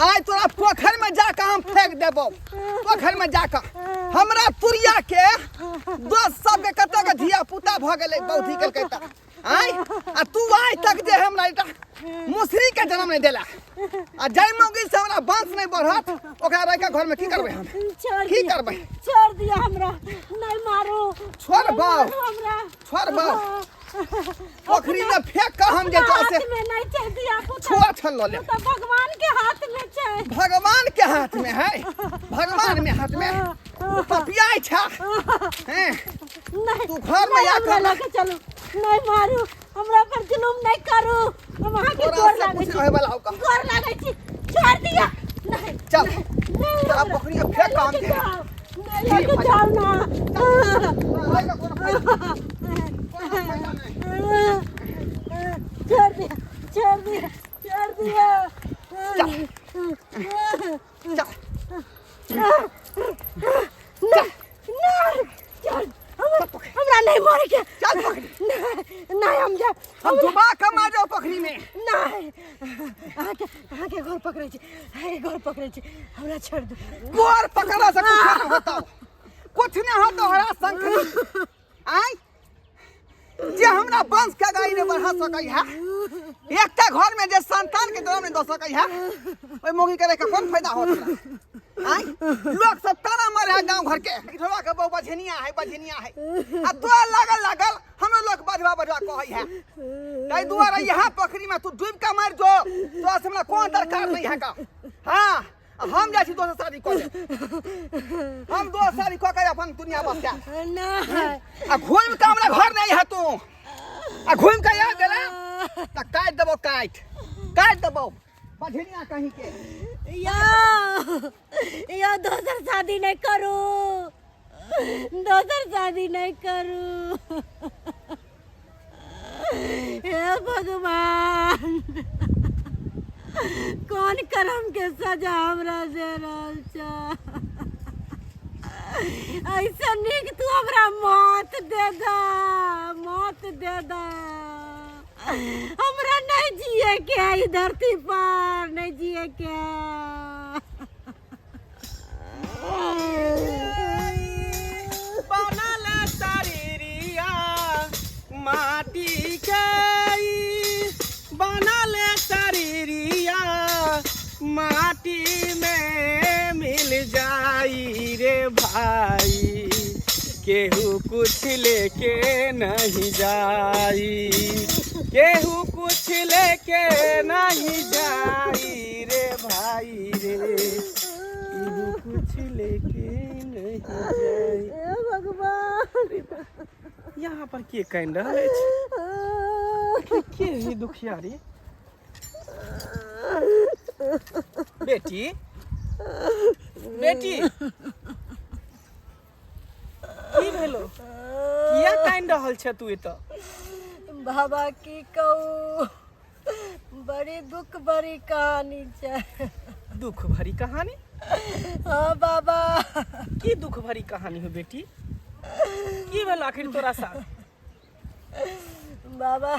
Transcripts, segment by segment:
आइ तोरा पोखरि में जाके हम फेंक देबो, पोखरि में जाके। हमरा तुरिया के दोस्त सबके कते के धिया पुता भ गेलै, बौधी केलकै त आइ, आ तू आइ तक जे हमरा एकटा मुसरी के जन्म नहीं देला। आ जाहि मौगी से हमरा वंश नहीं बढ़त ओकरा रह के घर में की करबै हम? छोड़ की दिया। करबै? छोड़ दिया हमरा, नहीं मारू। छोड़ नहीं बाऊ। मारू हमरा। छोड़ बाऊ। पोखरी में फेंक के हम जे अपना से हाथ में नहीं छै दिया पुता। छुआ छल लऽ लेब। तो भगवान के हाथ में छै। भगवान के हाथ में है, भगवान में हाथ में पपियाई छा हैं। नहीं, तू घर में नहीं, आके हमरा लगे चलू, नहीं मारू हमरा पर जुलुम नहीं करू। हम अहाँ के तोरा गोर से लागै कुछ छी। होय वाला होगा। गोर लागै छी, छोड़ दिया। नहीं, चल। नहीं, नहीं, तोरा हमरा- पोखरी में फेंक नहीं हम लगे के। जाओ, नहीं लगे जाओ ना। तोरा कोनो फायदा, कोनो फायदा नहीं। छोड़ दिया, छोड़ दिया, छोड़ दिया। चल। चल। नहीं, नहीं, चल, हमरा नहीं मरे के। चल पोखरी। नहीं, नहीं, हम जा हम डुबा के मार जाओ पोखरी में। नहीं, अहाँके गोर पकड़ै छी, अहाँके गोर पकड़ै छी, हमरा छोड़ दू। गोर पकड़ा से कुछ नहीं होता, कुछ नहीं होता हरा शंखनी। आय जे हमरा वंश के गाय नहीं बढ़ा सकै है, एकटा घर में जे संतान के जन्म नहीं दऽ सकै है, ओहि मौगी के रख के कोन फायदा होत हमरा? आय लोग सब ताना मारे है गांव घर के, इठवा के बहु बझनिया है, बझनिया है, आ तो लागल लागल हमरो लोग बझवा बझवा कहै है। ताहि दुआरे यहाँ पोखरी में तू डूब के मर जो, तोरा से हमरा कोन दरकार नहीं है का। हाँ, हम जाइ छी दोसर शादी कऽ लेब, हम दोसर शादी कऽ के अपन दुनिया बसायब। नहि। आ घुमि के हमरा घर नहीं है तू, आ घुमि के आ गेला तऽ काटि देबौ, काटि काटि देबौ बझनिया कहीं के। या या दोसर शादी नहीं करू, दोसर शादी नहीं करू। हे भगवान, कौन कर्म के सजा हमरा दे रहल छ? ऐसा निक तू हमरा मौत दे दा, मौत दे दा। हमरा नहीं जिए के है ई धरती पर, नहीं जिए के है। बनल शरीरिया माटी के ई, बनल शरीरिया माटी में मिल जाई रे भाई, केहू कुछ लेके नहीं जाई, केहू कुछ लेके नहीं जाई रे भाई रे, केहू कुछ लेके नहीं जाई। हे भगवान, यहाँ पर के कानि रहल अछि? के है दुखियारी? बेटी, बेटी, की भेलो? किया कानि रहल छ तू एतऽ? बाबा की कहू, बड़ी दुख भरी कहानी छै। दुख भरी कहानी? हाँ बाबा। की दुख भरी कहानी हो बेटी? की भेल आखिर तोरा साथ? बाबा,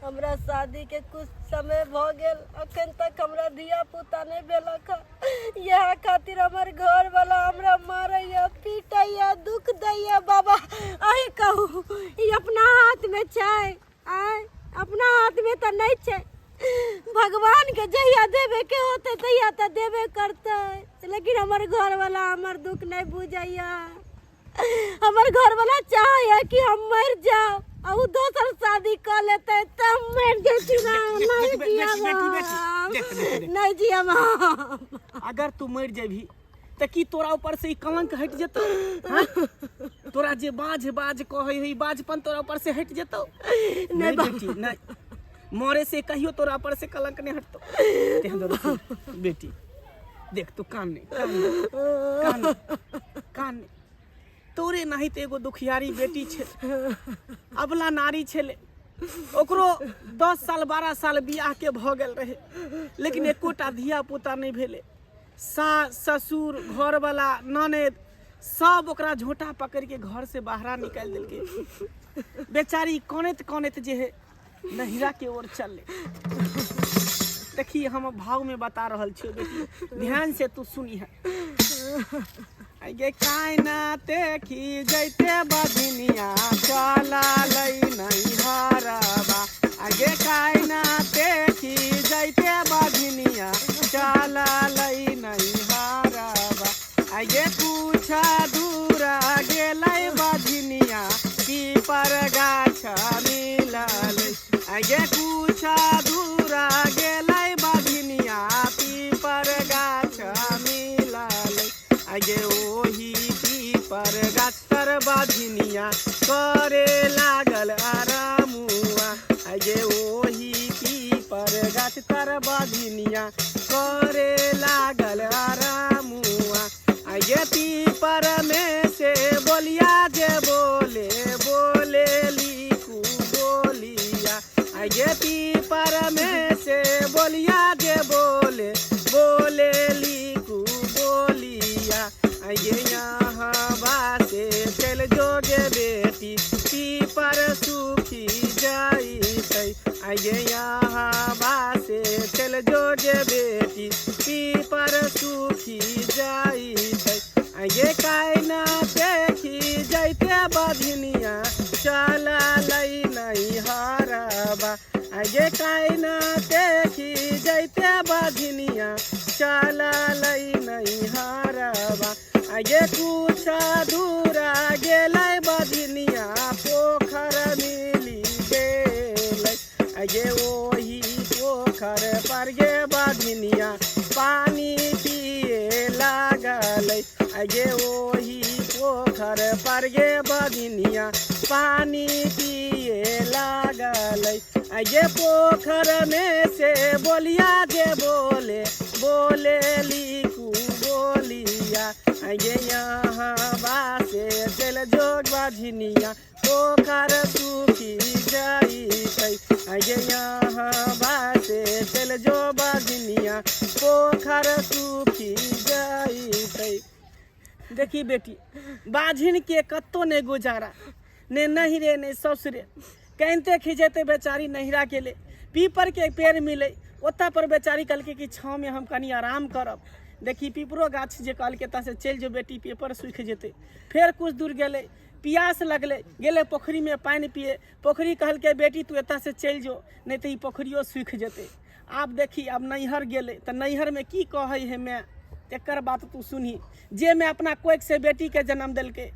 हमरा शादी के कुछ समय भ गेल, अखन तक हमरा धिया पुता नहीं भेलक हँ। इएह खातिर हमर घर वाला हमरा मारैया, पीटैया, दुख दैया। बाबा अहीं कहू, ई अपना हाथ में छै? आँय, अपना हाथ में तऽ नहीं छै। भगवान के जहिया देवे के होते तहिया तऽ देबे करतै, लेकिन हमर घर वाला हमर दुख नहीं बुझैया। हमर घर वाला चाहैया कि हम मर जाओ आ उ दोसर शादी कऽ लेतै तऽ हम मरि जैती ना। नहीं बेटी, जियब बेटी, बेटी, हम। देख, देख, देख। नहीं जियब हम। अगर तू मरि जेबही तऽ की तोरा ऊपर से ई कलंक हटि जेतौ? हाँ? तोरा जे बाज बाज कहै है, ई बाजपन तोरा ऊपर से हटि जेतौ? नहीं बेटी, नहीं, मरे से कहियो तोरा ऊपर से कलंक नहीं हटतौ। तेहन दुआरे सुन, बेटी देख, तू कान नहीं, कान नहीं, कान नहीं, कान नहीं। तोरे नहीं तो एगो दुखियारी बेटी छे, अबला नारी छेले, ओकरो 10 साल 12 साल बियाह के भ गेल रहे, लेकिन एकोटा धिया पुता नहीं भेले। सास ससुर घरवाला ननद सब ओकरा झोंटा पकड़ के घर से बाहरा निकालि देलकै। बेचारी कनैत कनैत जे है नहिरा के ओर चलले। देखी हम भाव में बता रहल छियो बेटी, ध्यान से तू सुनी है। आगे कायना देखी जैते बधिनिया चला लई नहीं हरबा। आगे कायना देखी जैते बधिनिया चला लई नहीं हरबा। आगे कुछ दूर गेलै बधिनिया पीपर गाछ मिलल। आगे कुछ दूर गेलै बधिनिया पीपर गाछ मिलल। आगे ओही पीपर गाछ तर बधिनिया करे लागल आरामुआ। आगे ओही पीपर गाछ तर बधिनिया करे लागल आरामुआ। आगे पीपर में से बोलिया जे बोले बोले लिखू बोलिया। आगे पीपर में से बोलिया जे बोले बोले लिखू बोलिया। आगे यहाँ बासे चल जोगे बेटी पीपर सुखी जाइतै। आगे यहाँ बासे चल जोगे बेटी पीपर सुखी जाइतै। आगे कायना देखी जैते बधिनिया चला लई नहीं हरबा। आगे कायना देखी जैते बधिनिया चला लई नहीं हरबा। आगे कुछ दूर गेलै बधिनिया पोखर मिली गेलै। आगे ओही पोखर पर गे बधिनिया पानी पिए लागलै। आगे ओही पोखर पर गे बधिनिया पानी पिए लागलै। आगे पोखर में से बोलिया जे बोले बोले लिखू बोलिया। आगे यहाँ बासे चल जोग बधिनिया पोखर सुखी जाइतै। आगे यहाँ बासे चल जो बधिनिया पोखर सुखी जाइतै। देखी बेटी, बाझिन के कत्तो नहीं गुजारा, ने नहिरे ने ससुरे, कहते खिंचेते बेचारी नहिरा के ले। पीपर के पेड़ मिले ओता पर बेचारी कहलकै कि छाँव में हम कनी आराम करब। देखी पीपरो गाछ जे कहलकै एतऽ से चलि जो बेटी, पेपर सूखि जेतै। फेर कुछ दूर गेलै, पियास लगलै, गेलै पोखरिमे पानि पिए। पोखरि कहलकै बेटी तू एतऽ से चलि जो, नहि तऽ ई पोखरियो सूखि जेतै। आब देखी आब नैहर गेलै तऽ नैहरमे की कहै है माय, तेकर बात तू सुनही। जे माय अपना कोखिसँ बेटीके जन्म देलकै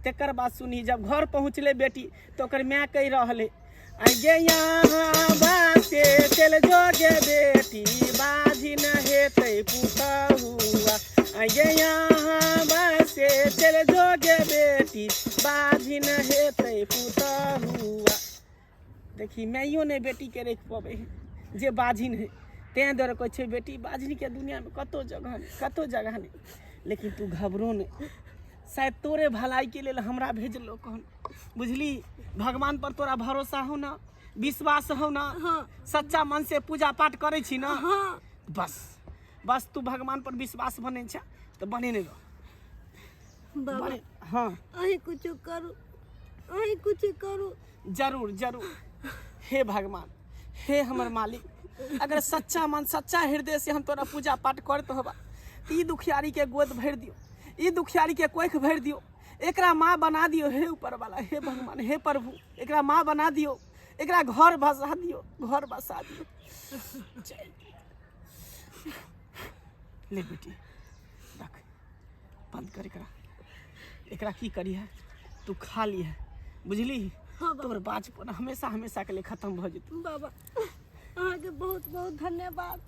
तेकर बात सुनही। जब घर पहुँचलै बेटी तऽ ओकर माय कहि रहल है, आगे यहाँ बासे चल जोगे बेटी बाझिन हेतै पुतहुआ। आगे यहाँ बासे चल जोगे बेटी बाझिन हेतै पुतहुआ। देखी माइयो नहि बेटीके राखि पबै है जे बाझिन है, तेँ दुआरे कहै छै बेटी बाझिनके दुनियामे कतहु जगह नहि, कतहु जगह नहि। लेकिन तू घबरो नहि, शायद तोरे भलाइके लेल हमरा भेजलो कहन, बुझली? भगवान पर तोरा भरोसा हो ना, विश्वास हो ना? हाँ। सच्चा मन से पूजा पाठ करै छी ना? हाँ। बस बस तू भगवान पर विश्वास बने छ तऽ बनेने रह। बाबा। बने हाँ। अहीं कुछ करू, अहीं कुछ करू। जरूर जरूर। हे भगवान, हे हमर मालिक, अगर सच्चा मन सच्चा हृदय से हम तोरा पूजा पाठ करत होबा तऽ ई दुखियारी के गोद भरि दियौ, ई दुखियारी के कोख भरि दियौ, एकरा माँ बना दियौ। हे ऊपर वाला, हे भगवान, हे प्रभु, एकरा माँ बना दियौ, एकरा घर बसा दियौ, घर बसा दियौ। जय। ले बेटी रख, बंद कर एकरा। एकरा की करी है, तू खा ली है, बुझली? हाँ बाबा। तोहर बाजपन हमेशा हमेशा के लिए खत्म भऽ जेतौ। बाबा अहाँके बहुत बहुत धन्यवाद,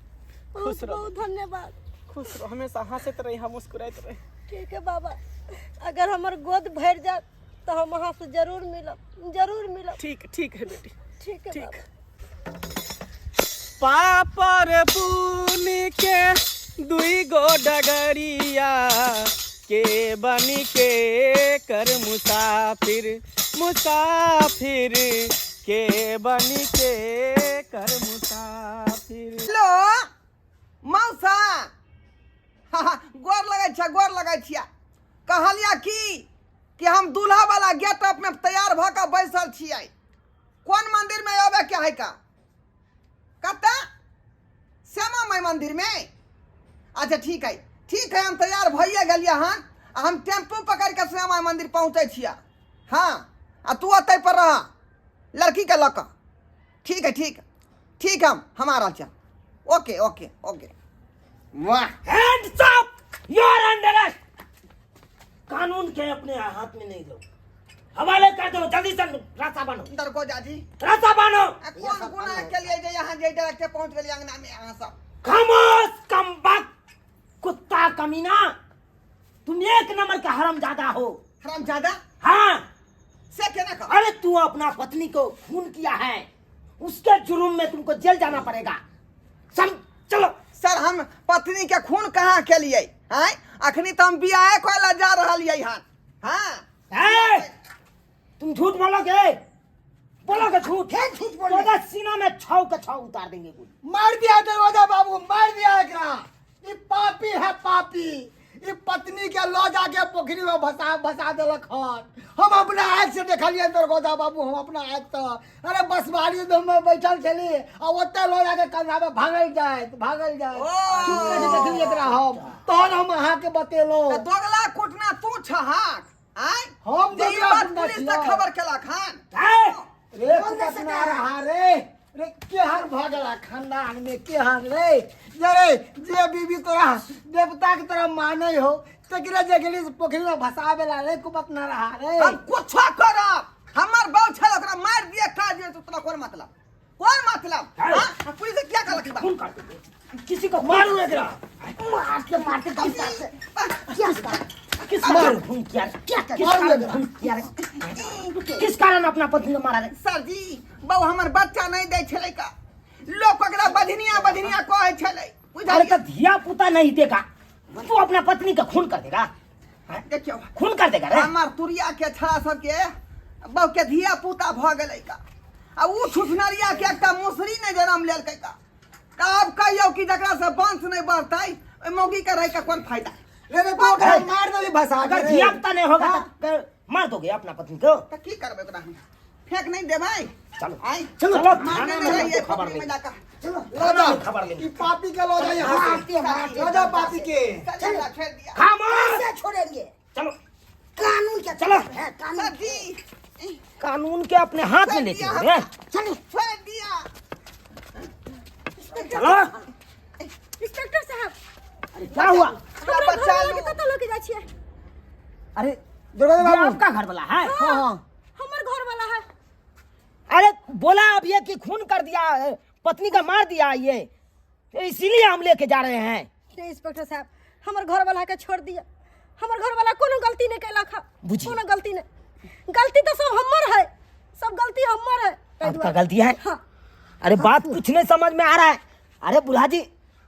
खुश बहुत रह। बहुत धन्यवाद। खुश रह, हमेशा हंसैत रही, हम मुस्कुराइत रही। ठीक है बाबा, अगर हमर गोद भरि जायत तऽ हम अहाँ से जरूर मिलब, जरूर मिलब। ठीक ठीक है बेटी। ठीक है ठीक। बाबा। पापर पुन के दुई गो डगरिया के बन के कर मुसाफिर, मुसाफिर के बन के कर मुसाफिर। हेलो मौसा, गोर लगै छै, गोर लगै छियै। कहलिया की कि हम दूल्हा वाला गेटअप में तैयार भऽ कऽ बैसल छियै। कोन मंदिर में अबे के है का? कतऽ? श्यामा माई मंदिर में। अच्छा ठीक है, ठीक है, हम तैयार भइए गेलियै हन आ हम टेम्पू पकड़ के श्यामा माई मंदिर पहुँचै छियै। हाँ, आ तू ओतै पर रह लड़की के लऽ कऽ। ठीक है, ठीक ठीक, हम आ रहल छियै। Okay okay okay. वाह, hands up, you are under arrest. कानून के अपने हाथ में नहीं लो, हवाले कर दो जल्दी से। रास्ता बानो, दरगोजा जी, रास्ता बानो। आ कोन गुनाह के लिए जे यहाँ जे डायरेक्ट पहुंच गेलियै अंगना में अहाँ सब? खामोश कमबख्त कुत्ता कमीना, तुम एक नंबर का हरामजादा हो। हरामजादा? हाँ। से केना कह? अरे तू अपना पत्नी को खून किया है, उसके जुर्म में तुमको जेल जाना पड़ेगा। सम चलो। सर, हम पत्नी के खून कहाँ के लिए आय? अखनी तो हम बियाहे कोई ला जा रहलियै हन। हाँ। ए, तुम झूठ बोलोगे? बोलोगे झूठ? फिर झूठ बोल तो सीना में छाव के छाव उतार देंगे गोली। मार दिया दरवाजा बाबू, मार दिया एकरा। ई पापी है पापी, ई पत्नी के लऽ जाके पोखरी में भसा भसा देलक हन। हम अपना आँखि से देखलियै दरगोजा बाबू, हम अपना आँखि से। अरे बसवारी में बैठल छली आ ओतऽ लऽ जाके कंधा में भागल जायत, भागल जायत। ओ। चुपके से देखलियै एकरा हम, तहन हम अहाँके बतेलहुँ। तऽ दोगला कुटना तू छहक आय? हम जे ई दोगला बात कुटना पुलिस से छियै। खबर केलक हन। ए, रे कुटना रहा रे, रे केहन भऽ गेला खानदान में, केहन रे जे रे जे बीबी तोरा देवता के तरह मानै हो तकरे जे गेली से पोखरी में भसावेला रे कुपत ना रहा रे। हम कुछो करब, हमर बाऊ छल ओकरा मारि दिए का दिए तो तोरा कोन मतलब, कोन मतलब? है। हाँ? पुलिस से क्या कहलक ई बात? खून कर देंगे किसी को, मारू एकरा। मार के मार के किस किस कारण खून किया? क्या किस मारू कारण एकरा। खून किया रे? किस कारण अपना पत्नी को मारा रे? सर जी, बाऊ हमर बच्चा नहीं दै छलै का, लोक ओकरा बधनिया बधनिया कहै छलै। अरे बुझलियै? तो धिया पुता नहीं देगा तू अपना पत्नी का खून कर देगा? हाँ? देखियौ, खून कर देगा रे? हमर तुरिया के छड़ा सबके बाऊ के धिया पुता भऽ गेलै का, आ उ छुछनरिया के एकटा मुसरी नहि जन्म लेलकै का। तऽ आब कहियौ कि जकरा से वंश नहि बढ़तै ओहि मौगी के रहि के कोन फायदा? रे रे तू ओकरा मार देबी भसा के अगर रे। धिया पुता नहीं होगा हाँ। तो मार दोगे अपना पत्नी को? तऽ की करबै ओकरा, हम फेंक नहीं देबै? चलो। आइ चलो, मारने थाना नहि में रहियै हमको खबर पोखरि में लेंगे। जाकऽ। चलो लऽ थाना जाओ में खबर लेंगे। ई पापी के लऽ जाओ यहाँ से, लऽ जाओ पापी के। चल, हमरा छोड़ि दिअ। खामोश, कैसे छोड़ेंगे? चलो कानून के चलो। है कानून। सर जी, कानून के अपने हाथ में लेते हो रे? चलो छोड़ि दिअ। चलो। इंस्पेक्टर साहब, अरे क्या हुआ? हमरा हमरा बचा घर लू। वाला के कतऽ लऽ के जाइ छियै? अरे दरवाजा ये बाबू, आपका घर वाला है? हाँ हाँ, हमर घर वाला है। अरे बोला अब ये कि खून कर दिया है, पत्नी का मार दिया ये, इसीलिए हम लेके जा रहे हैं। नहीं इंस्पेक्टर साहब, हमर घर वाला के छोड़ दिया। हमर घर वाला कोनो गलती नहीं कैलक है। बुझिए। कोनो गलती नहीं, गलती तो सब हमर है, सब गलती हमर है। ताहि आपका दुआरे। गलती है? हाँ। अरे बात कुछ नहीं समझ में आ रहा है। अरे बुढ़ा जी,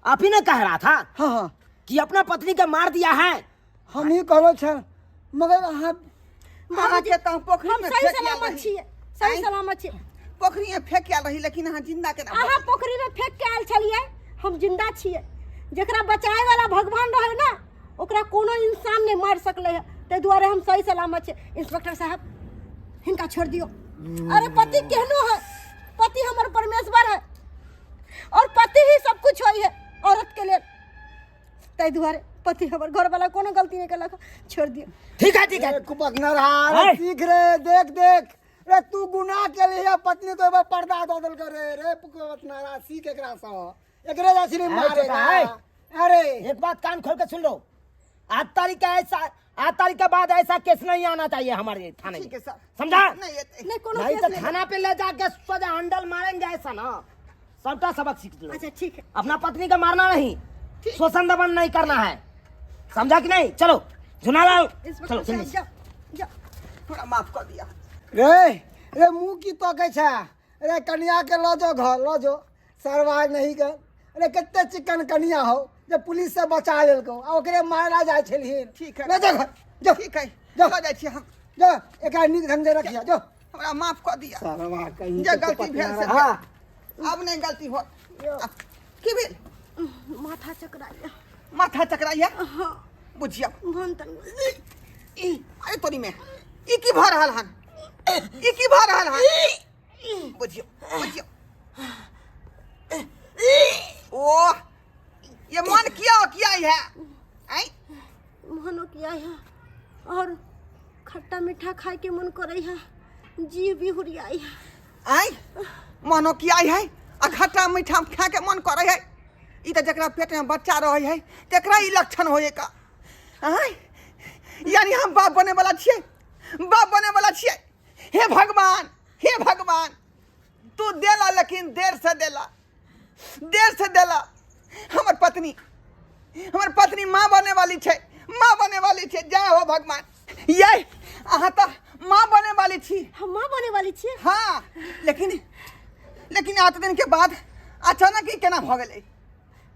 आप ही ने कह रहा था हाँ हाँ कि अपना पत्नी का मार दिया है। हम ही कहलो छल, मगर अहाँ अहाँके तऽ हम पोखरि हम में सही फेंक आयल सलामत रही। छियै, सही आँय? सलामत छियै। पोखरि में फेंक आयल रही, लेकिन अहाँ जिंदा केना भऽ अहाँ पोखरि में फेंक के आयल छलियै, हम जिंदा छियै। जकरा बचाए वाला भगवान रहे ना, ओकरा कोनो इंसान नहीं मार सकले है, ताहि दुआरे हम सही सलामत छियै। इंस्पेक्टर साहब, हिनका छोड़ दियौ। अरे पति केहनो है, पति हमर परमेश्वर है और पति ही सब कुछ होई है औरत के लिए, ताहि दुआरे पति हमर घर वाला कोनो गलती नहीं केलक, छोड़ दियौ। ठीक है, ठीक है। रे कुपक न रहा रे, है। सीख रे, देख देख रे, तू गुनाह के लिए पत्नी तो एगो पर्दा दऽ देलक रे। रे कुपक न रहा, सीख एकरा से, एकरे जाइ छलै अरे मारे। छोटा, है। अरे एक बात कान खोल के सुन लो, आज तारीख का ऐसा, आज तारीख के बाद ऐसा केस नहीं आना चाहिए हमारे थाने ठीक में। है सर। समझा? नहीं एतै। नहीं कोनो नहीं केस तो नहीं। थाना पे ले जाके सजा हंडल मारेंगे ऐसा ना, सबका सबक सीख लो। अच्छा ठीक है। अपना पत्नी का मारना नहीं, शोषण दमन नहीं करना है, समझा कि नहीं? चलो झुनालाल, चलो इंस्पेक्टर जल्दी। साहब, जाओ जाओ। थोड़ा माफ कऽ दिअ। रे रे मुँह की तकै छै रे? कनिया के लऽ जो घर, लऽ जो सरवा नहीं के। अरे कते चिकन कनिया हो जे पुलिस से बचा लेलको आ ओकरे मारला जाइ छलहिन। ठीक है। लऽ जो घर जो। ठीक है, जो। लऽ जाइ छी हम। जो, एकरा नीक ढंग से रखिया जो। हमरा माफ कऽ दिअ सरवा कहीं जे गलती भेल से हाँ। भेल। आब नहि गलती होत। की भेल? माथा चकराइया। माथा चकराइया? हाँ। बुझियौ। मन तन। अरे तोरी में ई की भऽ रहल हन? ई की भऽ रहल हन? बुझियौ, बुझियौ। ओह ये मन किया किया है आय मोहनो किया है और खट्टा मीठा खाए के मन करे है जीव भी हुरियाई है आय मनो किया है आ खट्टा मीठा खा के मन करे है ई तऽ जकरा पेट में बच्चा रहे है तकरा ई लक्षण होए का आय यानी हम बाप बने वाला छियै बाप बने वाला छियै हे भगवान हे भगवान तू देला लेकिन देर से देला देर से देला हमर पत्नी हमर पत्नी माँ बने वाली छै माँ बने वाली छै जय हो भगवान ये अहाँ तऽ माँ बने वाली छी हम माँ बने वाली छियै हाँ लेकिन लेकिन 8 दिन के बाद अचानक ई केना भऽ गेलै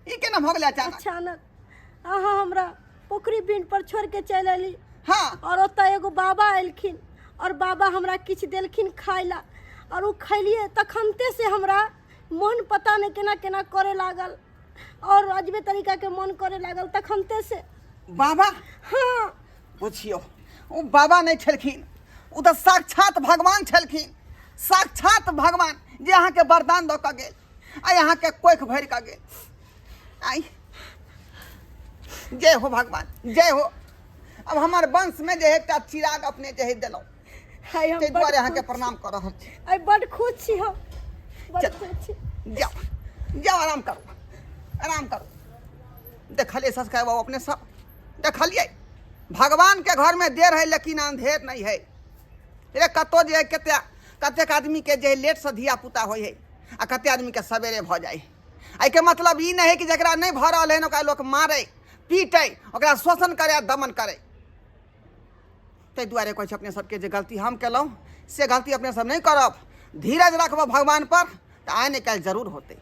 ई केना भऽ गेलै अचानक अचानक अहाँ हमरा पोखरी बिन पर छोड़ के चलि अयली हाँ और ओतऽ एगो बाबा एलखिन और बाबा हमरा किछु देलखिन खाय ला और ओ खैलियै तखनते से हमरा मन पता नहि केना केना करे लागल और अजबे तरीका के मन करे लागल तखनते से बाबा हाँ बुझियौ ओ बाबा नहि छलखिन ओ तऽ साक्षात भगवान छलखिन साक्षात भगवान जे अहाँके वरदान दऽ कऽ गेल आ अहाँके कोख भरि कऽ गेल आई जय हो भगवान जय हो अब हमर वंश में जे एकटा चिराग अपने जे है देलहुँ आइ हम ताहि बड्ड दुआरे अहाँके खुश प्रणाम कऽ रहल छी आइ बड्ड खुश छी हम बड्ड चल। खुश छी जाओ जाओ आराम करू आराम करू देखलियै सब्सक्राइब बाबू अपने सब देखलियै भगवान के घर में देर है लेकिन अंधेर नहीं है रे कतौ जे है कते कतेक आदमी के जे है लेटसँ धिया पुता होइ है आ कते आदमी के सवेरे भऽ जाइ है एहिके मतलब ई नहि है कि जकरा नहि भऽ रहल है ओकरा लोक मारै पीटै ओकरा शोषण करै आ दमन करै ताहि दुआरे कहै छै अपने सबके जे गलती हम केलहुँ से गलती अपने सब नहि करब धीरज रखब भगवान पर तऽ आइ ने काल्हि जरूर होतै।